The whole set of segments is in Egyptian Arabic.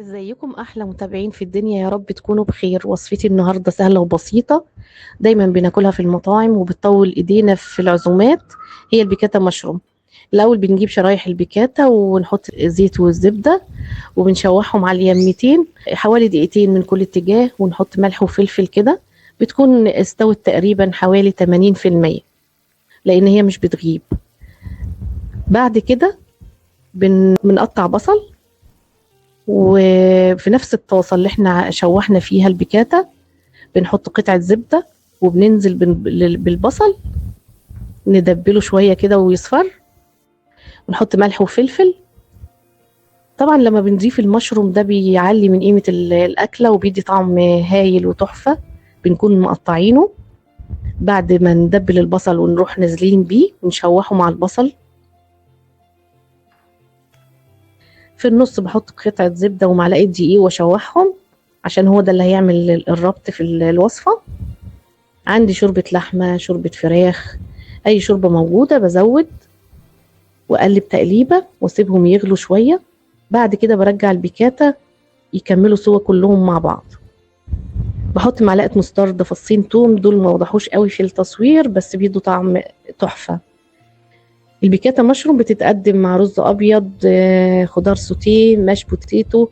ازيكم احلى متابعين في الدنيا، يا رب تكونوا بخير. وصفتي النهارده سهلة وبسيطة، دايما بناكلها في المطاعم وبتطول ايدينا في العزومات، هي البيكاتا مشروم. الاول بنجيب شرايح البيكاتا ونحط الزيت والزبده وبنشوحهم على اليمتين حوالي دقيقتين من كل اتجاه، ونحط ملح وفلفل كده. بتكون استوت تقريبا حوالي 80% لان هي مش بتغيب. بعد كده بنقطع بصل، وفي نفس الطاسه اللي احنا شوحنا فيها البيكاتا بنحط قطعه زبدة وبننزل بالبصل ندبله شوية كده ويصفر، ونحط ملح وفلفل. طبعا لما بنضيف المشروم ده بيعلي من قيمة الاكلة وبيدي طعم هايل وتحفه. بنكون مقطعينه بعد ما ندبل البصل ونروح نازلين بيه ونشوحه مع البصل. في النص بحط قطعة زبدة ومعلقة دقيق واشوحهم عشان هو ده اللي هيعمل الربط في الوصفة. عندي شوربة لحمة، شوربة فراخ، أي شوربة موجودة بزود وأقلب تقليبة واسيبهم يغلوا شوية. بعد كده برجع البيكاتا يكملوا سوا كلهم مع بعض. بحط معلقة مستردة، فصين توم، دول ما وضحوش قوي في التصوير بس بيدوا طعم تحفة. البيكاتا مشروم بتتقدم مع رز ابيض، خضار سوتيه، mash potato،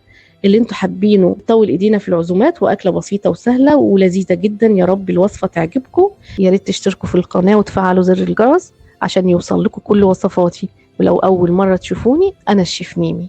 اللي انتوا حابينه. طول ايدينا في العزومات، واكله بسيطة وسهلة ولذيذه جدا. يا رب الوصفة تعجبكم. يا ريت تشتركوا في القناة وتفعلوا زر الجرس عشان يوصل لكم كل وصفاتي. ولو اول مرة تشوفوني، انا الشيف ميمي.